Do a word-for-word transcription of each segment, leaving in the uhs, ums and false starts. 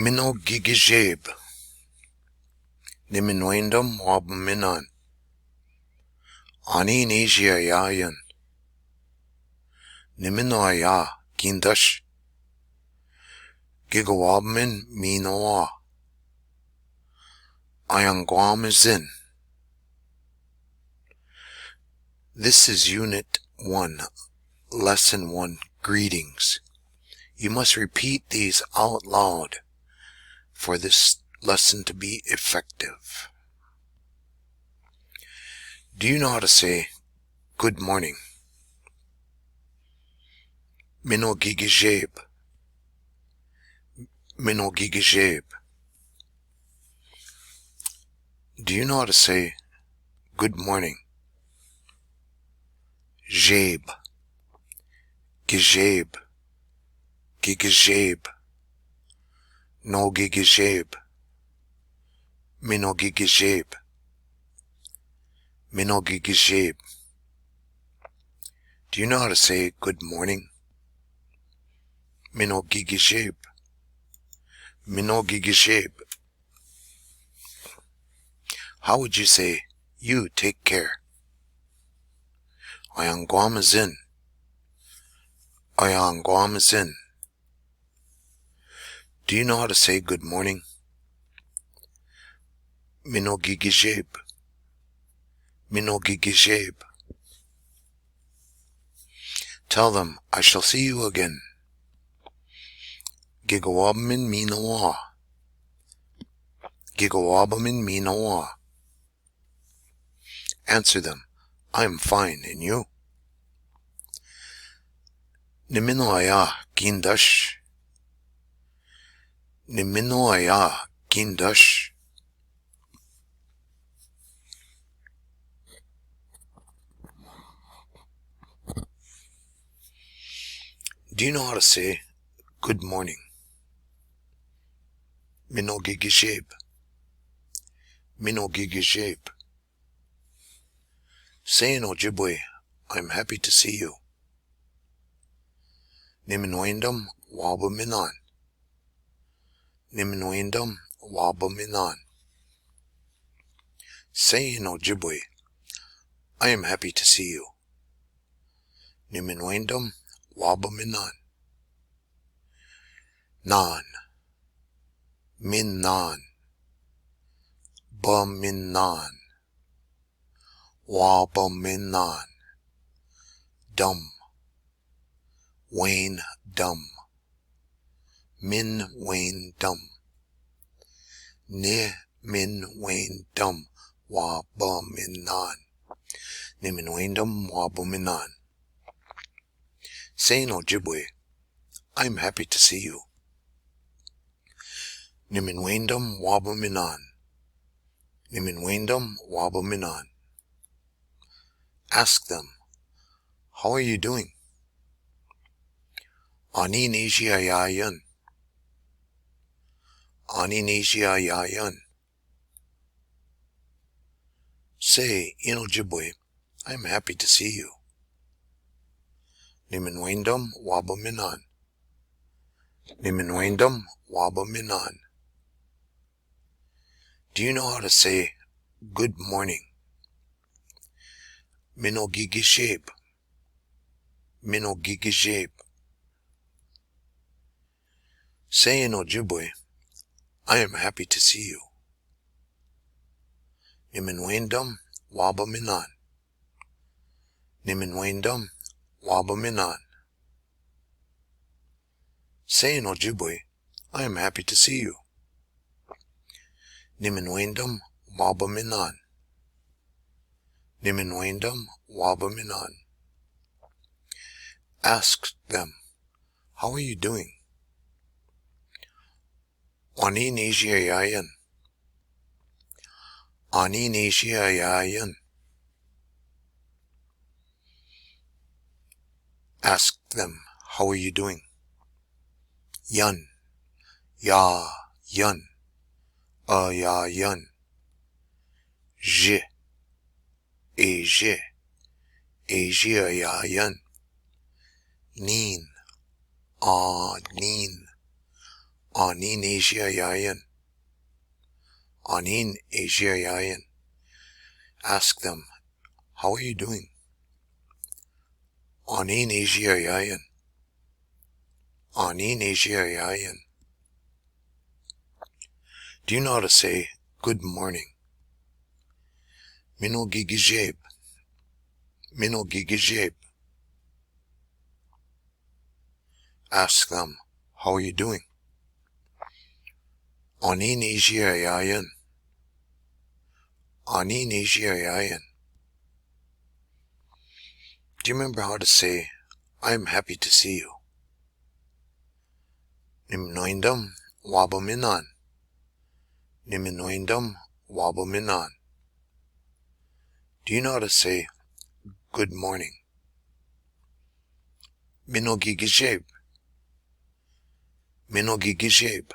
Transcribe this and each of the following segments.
Mino Gigejeb. Ni Minwendom Wabaminan. Ani Niji Ayayan. Ni Mino Aya Gindash. Gigawabamin Minoa. Ayangwamazin. This is Unit one, Lesson one, Greetings. You must repeat these out loud for this lesson to be effective. Do you know how to say good morning? Mino Gigejeb. Mino Gigejeb. Do you know how to say good morning? Jeb. Gejeb. Gigejeb. No Gigejeb. Mino Gigejeb. Mino Gigejeb. Do you know how to say good morning? Mino Gigejeb. Mino Gigejeb. How would you say, "You take care"? Ayangwamazin. Ayangwamazin. Do you know how to say good morning? Mino Gigejeb. Mino Gigejeb. Tell them, "I shall see you again." Gigawabamin Minoa. Gigawabamin Minoa. Answer them, "I am fine, and you?" Ni Mino Aya Gindash. Ni Mino Aya Gindash. Do you know how to say good morning? Mino Gigejeb. Mino Gigejeb. Say in Ojibwe, "I'm happy to see you." Ni Minwendom Wabaminan. Ni Minwendom Wabaminan. Say in Ojibwe, "I am happy to see you." Ni Minwendom Wabaminan. Nan. Minan. Baminan. Wabaminan. Dom. Wendom. Minwendom. Ni Minwendom Wabaminan. Ni Minwendom Wabaminan. Say in Ojibwe, "I'm happy to see you." Ni Minwendom Wabaminan. Ni Minwendom Wabaminan. Ask them, "How are you doing?" Ani Niji Ayayan. Ani Niji Ayayan. Say in Ojibwe, "I'm happy to see you." Ni Minwendom Wabaminan. Ni Minwendom Wabaminan. Do you know how to say good morning? Mino Gigejeb. Mino Gigejeb. Say in Ojibwe, "I am happy to see you." Ni Minwendom Wabaminan. Ni Minwendom Wabaminan. Say in Ojibwe, "I am happy to see you." Ni Minwendom Wabaminan. Ni Minwendom Wabaminan. Ask them, "How are you doing?" Ani Niji Ayayan. Ani Niji Ayayan. Ask them, "How are you doing?" Yan. Ya, yan. A, ya, yan. Je. Eje. Eje Ayayan. Nin. A, nin. Anin Asia Yayan. Anin Asia Yayan. Ask them, "How are you doing?" Anin Asia Yayan. Anin Asia Yayan. Do you know how to say "Good morning"? Mino gigijeb. Mino gigijeb. Ask them, "How are you doing?" Anin Asia Yayan. Anin Asia Yayan. Do you remember how to say, "I am happy to see you"? Niminoindam wabaminan. Niminoindam wabaminan. Do you know how to say "Good morning"? Mino gigijeb. Mino gigijeb.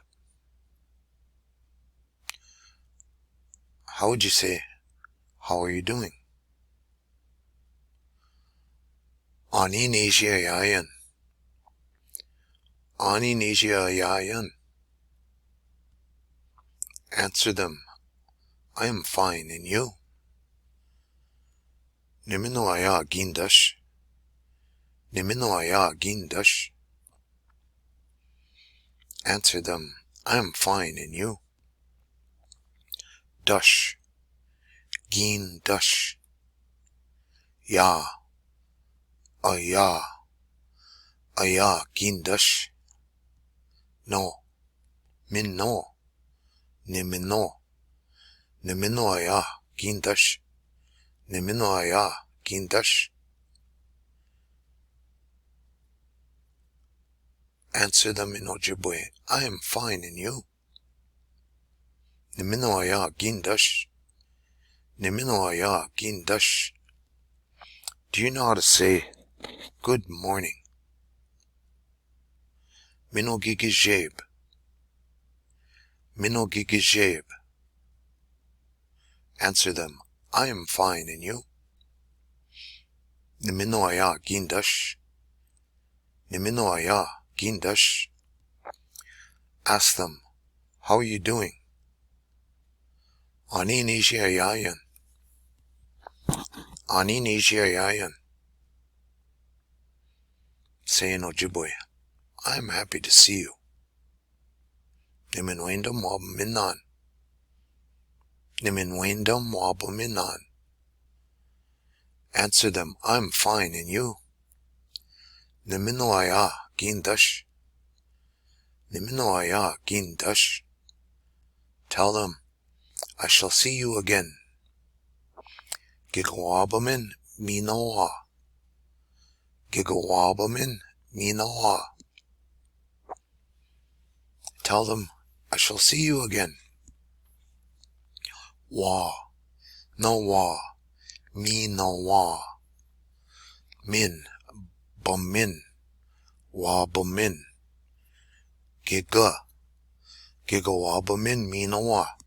How would you say, "How are you doing?" Anin Asia Yayan. Anin Asia Yayan. Answer them, "I am fine, and you?" Nimino aya gindash. Nimino aya gindash. Answer them, "I am fine, and you?" Dash. Gindash. Ya. Aya. Aya gindash. No. Mino. Nimino. Nimino aya gindash. Nimino aya gindash. Answer them in Ojibwe, "I am fine, and you?" Nimino aya gindash. Nimino aya gindash. Do you know how to say, "Good morning"? Mino gigijeb. Mino gigijeb. Answer them, "I am fine, and you?" Nimino aya gindash. Nimino aya gindash. Ask them, "How are you doing?" Anin Asia Yayan. Anin Asia Yayan. Say in Ojibwe, "I am happy to see you." Niminoindam wabaminan. Niminoindam wabaminan. Answer them, "I am fine, and you?" Nimino aya gindash. Nimino aya gindash. Tell them, "I shall see you again." Gigawabamin minoa. Gigawabamin minoa. Tell them, "I shall see you again." Wa. Noa. Minoa. Min. Bamin. Wabamin. Giga. Gigawabamin minoa.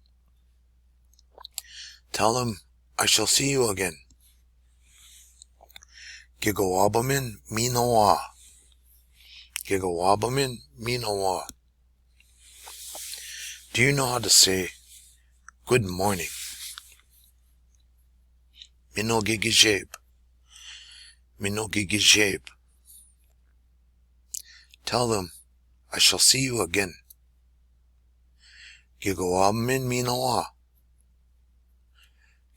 Tell them, "I shall see you again." Gigawabamin minoa. Gigawabamin minoa. Do you know how to say, "Good morning"? Mino gigijeb. Mino gigijeb. Tell them, "I shall see you again." Gigawabamin minoa.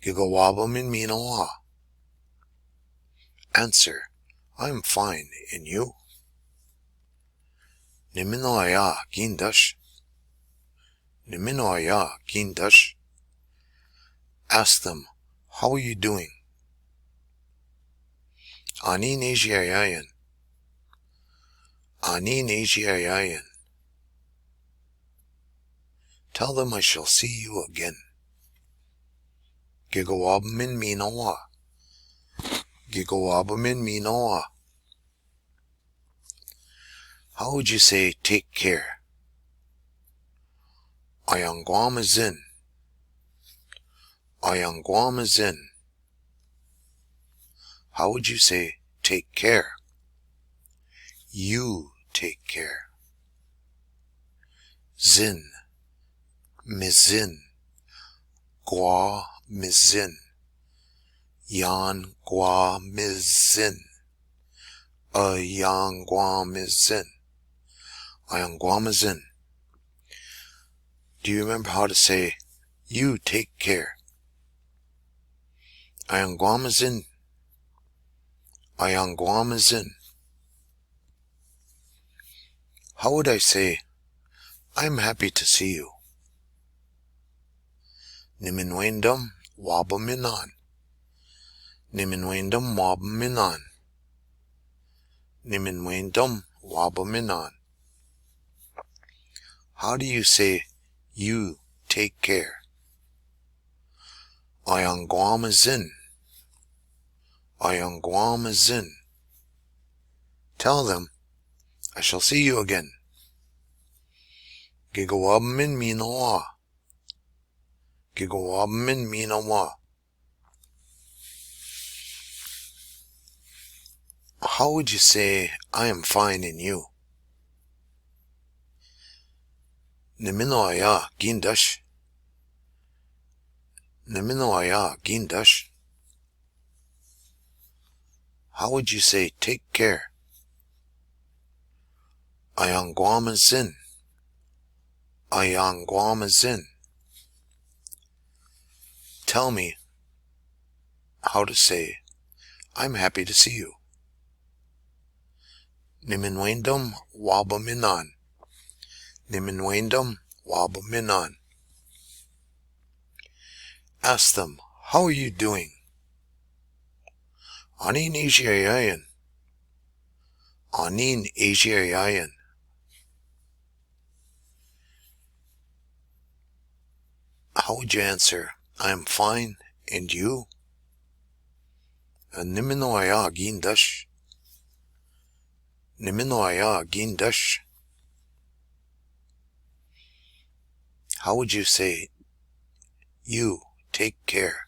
Gigawabamin minoa. Answer, "I am fine, and you?" Niminoa aya gindash. Niminoa aya gindash. Ask them, "How are you doing?" Anin Asia Yayan. Anin Asia Yayan. Tell them, "I shall see you again." Gigawabamin minoa. Gigawabamin minoa. How would you say "take care"? Ayangwamazin. Ayangwamazin. How would you say "take care"? You take care. Zin. Mezin. Gwa mezin. Ian gwa mezin. Ian gwa mezin. Ian gwa mezin. Do you remember how to say, "You take care"? Ian gwa mezin. Ian gwa mezin. How would I say, "I'm happy to see you"? Ni menwendem wa biminan. Ni menwendem wa biminan. Ni menwendem wa biminan. How do you say, "You take care"? Ian gwa mezin. Ian gwa mezin. Tell them, "I shall see you again." Gig wa biminan. Gig wa biminan. How would you say, "I am fine, and you"? Ni mino aya gindash. Ni mino aya gindash. How would you say, "Take care"? Ian gwa mezin. Ian gwa mezin. Tell me how to say, "I'm happy to see you." Ni menwendem wa biminan. Ni menwendem wa biminan. Ask them, "How are you doing?" Anin Asia yayan. Anin Asia yayan. How would you answer, "I am fine, and you"? Ni mino aya gindash. Ni mino aya gindash. How would you say, "You take care"?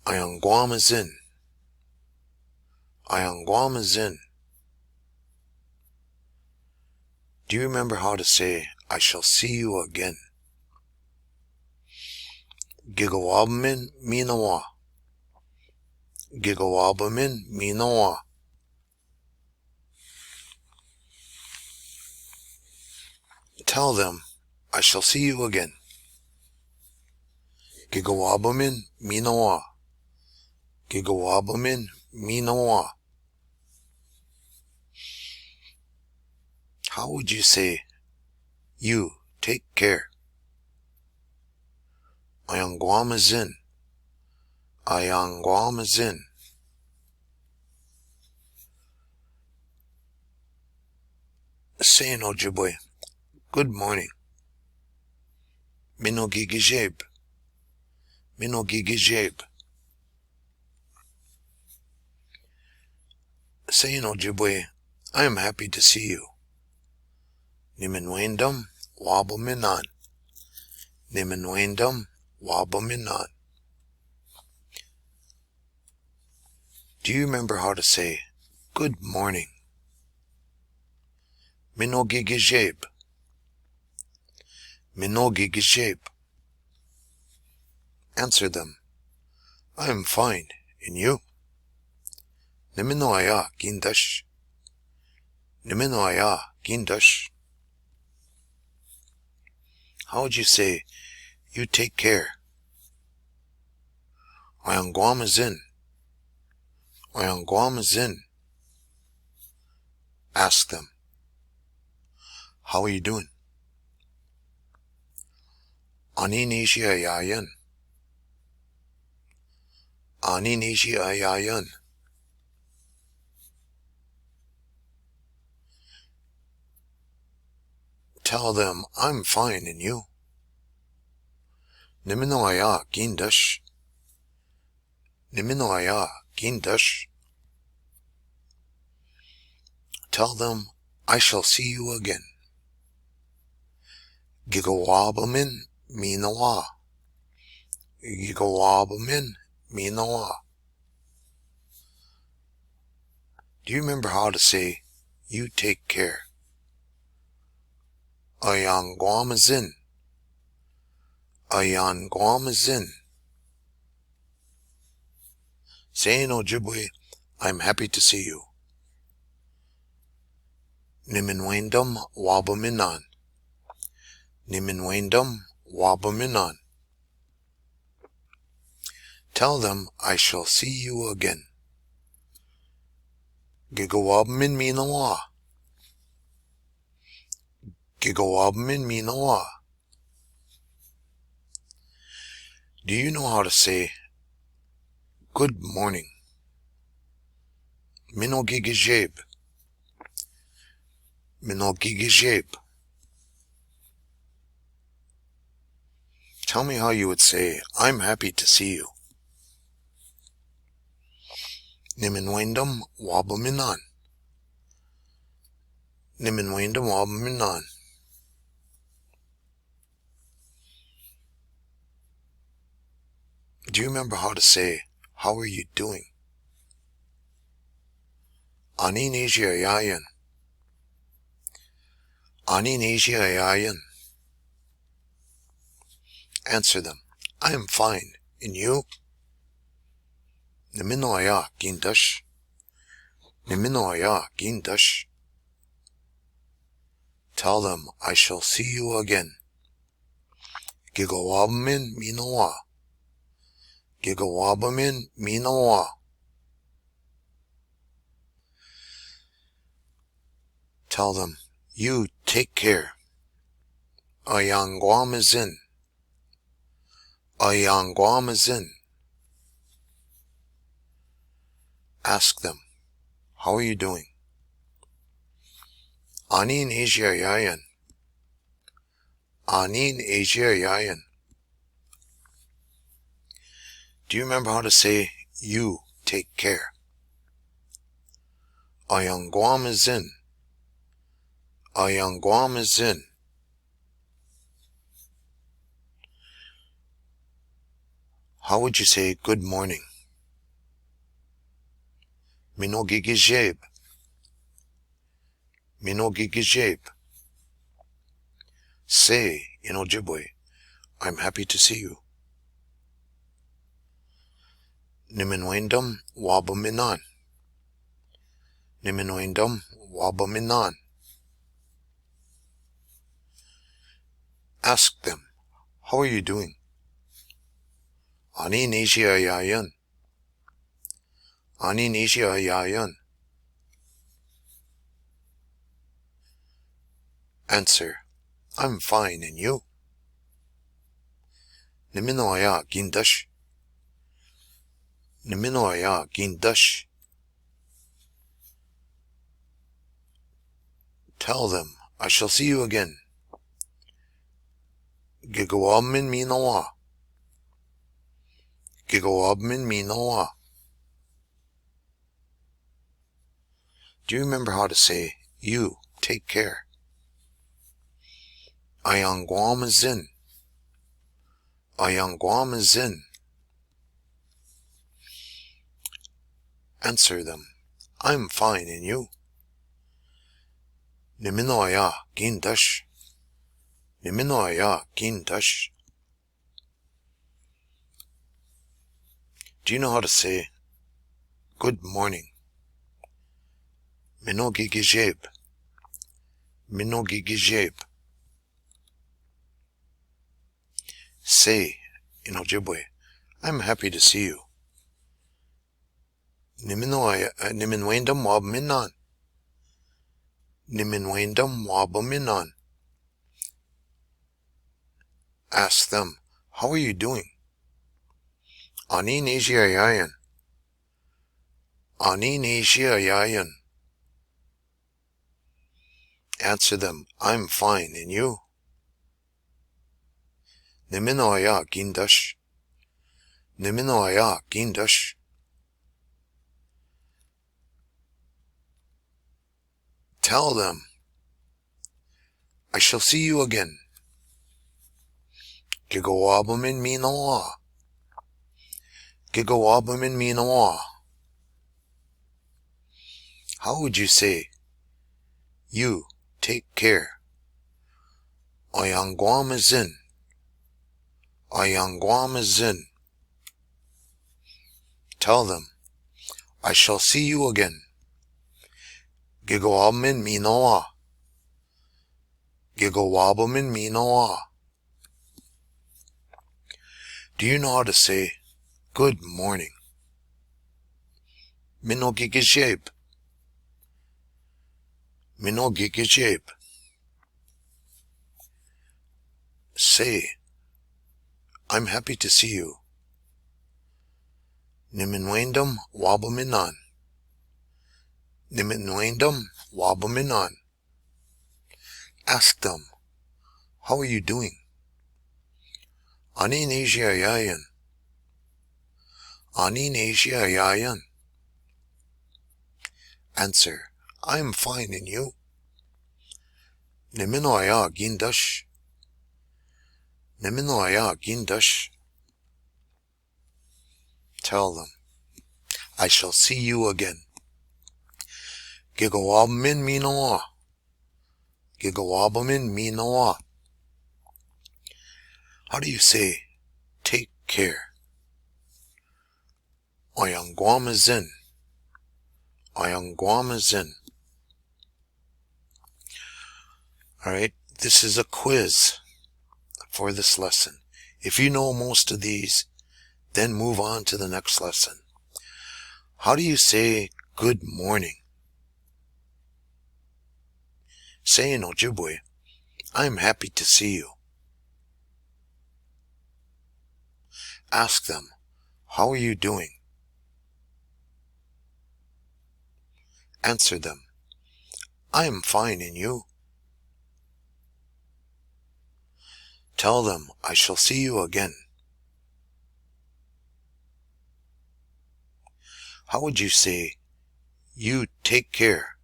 Ian gwa mezin. Ian gwa mezin. Do you remember how to say, "I shall see you again"? Gig wa biminan. Gig wa biminan. Tell them, "I shall see you again." Gig wa biminan. Gig wa biminan. How would you say, "You take care"? Ian gwa mezin. Ian gwa mezin. Say in Ojibwe, "Good morning." Mino gigijeb. Mino gigijeb. Say in Ojibwe, "I am happy to see you." Ni menwendem wa biminan. Ni menwendem wa biminan. Do you remember how to say, "Good morning"? Mino gigijeb. Mino gigijeb. Answer them. "I am fine, and you?" Ni mino aya gindash. Ni mino aya gindash. How would you say, "You take care"? Ian gwa mezin. Ian gwa mezin. Ask them, "How are you doing?" Anin Asia yayan. Anin Asia yayan. Tell them, "I'm fine, and you?" Ni mino aya gindash. Ni mino aya gindash. Tell them, "I shall see you again." Gig wa biminan. Gig wa biminan. Do you remember how to say, "You take care"? Aya ngwamezin. Aya ngwamezin. Say in Ojibwe, "I'm happy to see you." Nimenwendom wabaminan. Nimenwendom wabaminan. Tell them I shall see you again. Gigawabamin minawa. Gigawabamin minawa. Do you know how to say good morning? Mino gigijeb. Mino gigijeb. Tell me how you would say, "I'm happy to see you." Nimenwendom wabaminan. Nimenwendom wabaminan. Do you remember how to say, "How are you doing?" Anineji ayayan. Anineji ayayan. Answer them. "I am fine. And you?" Nimeno aya gindash. Nimeno aya gindash. Tell them I shall see you again. Gigawabamin minawa. Gigawabamin minawa. Tell them, "You take care." Aya ngwamezin. Aya ngwamezin. Ask them, "How are you doing?" Anineji ayayan. Anineji ayayan. Do you remember how to say, "You take care"? Aya ngwamezin. Aya ngwamezin. How would you say good morning? Mino gigijeb. Mino gigijeb. Say in Ojibwe, "I'm happy to see you." Nimenwendom wabaminan. Nimenwendom wabaminan. Ask them, "How are you doing?" Anineji ayayan. Anineji ayayan. Answer, "I'm fine, and you?" Nimeno aya gindash. Nimeno aya gindash. Tell them, "I shall see you again." Gigawabamin minawa. Gigawabamin minawa. Do you remember how to say, "You take care"? Aya ngwamezin. Aya ngwamezin. Answer them, "I'm fine, and you?" Nimeno aya gindash. Nimeno aya gindash. Do you know how to say, "Good morning"? Mino gigijeb. Mino gigijeb. Say in Ojibwe, "I'm happy to see you." Nimeno aya, eh, nimenwendom wabaminan. Nimenwendom wabaminan. Ask them, "How are you doing?" Anineji ayayan. Anineji ayayan. Answer them, "I'm fine, and you?" Nimeno aya gindash. Nimeno aya gindash. Tell them, "I shall see you again." Gigawabamin minawa. Gigawabamin minawa. How would you say, "You take care"? Ɔ yangwamezin. Ɔ yangwamezin. Tell them, I shall see you again. Gigawabmen minowa. Gigawabmen minowa. Do you know how to say, "Good morning"? Mino gigishep. Mino gigishep. Say, "I'm happy to see you." Nimenwendam wabaminan. Nimenwendam wabaminan. Ask them, "How are you doing?" Anineshi ayayan. Anineshi ayayan. Answer, "I am fine, and you?" Nimeno aya gindash. Nimeno aya gindash. Tell them, "I shall see you again." Gigawabmen minowa. Gigawabmen minowa. How do you say, "Take care"? Ɔ yangwamezin. Ɔ yangwamezin. All right, this is a quiz for this lesson. If you know most of these, then move on to the next lesson. How do you say, "Good morning"? Say in Ojibwe, "I am happy to see you." Ask them, "How are you doing?" Answer them, "I am fine, and you?" Tell them, "I shall see you again." How would you say, "You take care"?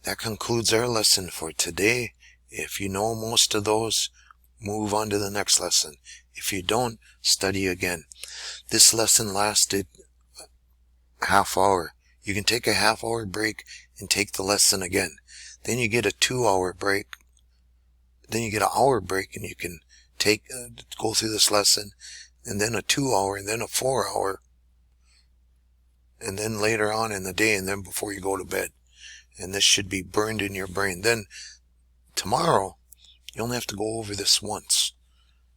That concludes our lesson for today. If you know most of those, move on to the next lesson. If you don't, study again. This lesson lasted half hour. You can take a half hour break and take the lesson again. Then you get a two hour break. Then you get an hour break and you can take, uh, go through this lesson, and then a two hour, and then a four hour, and then later on in the day, and then before you go to bed. And this should be burned in your brain. Then tomorrow, you only have to go over this once.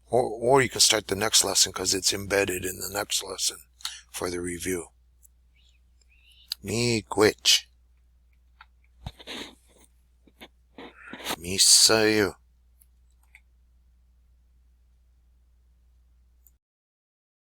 Or, or you can start the next lesson 'cause it's embedded in the next lesson for the review. Miigwech. Misayo.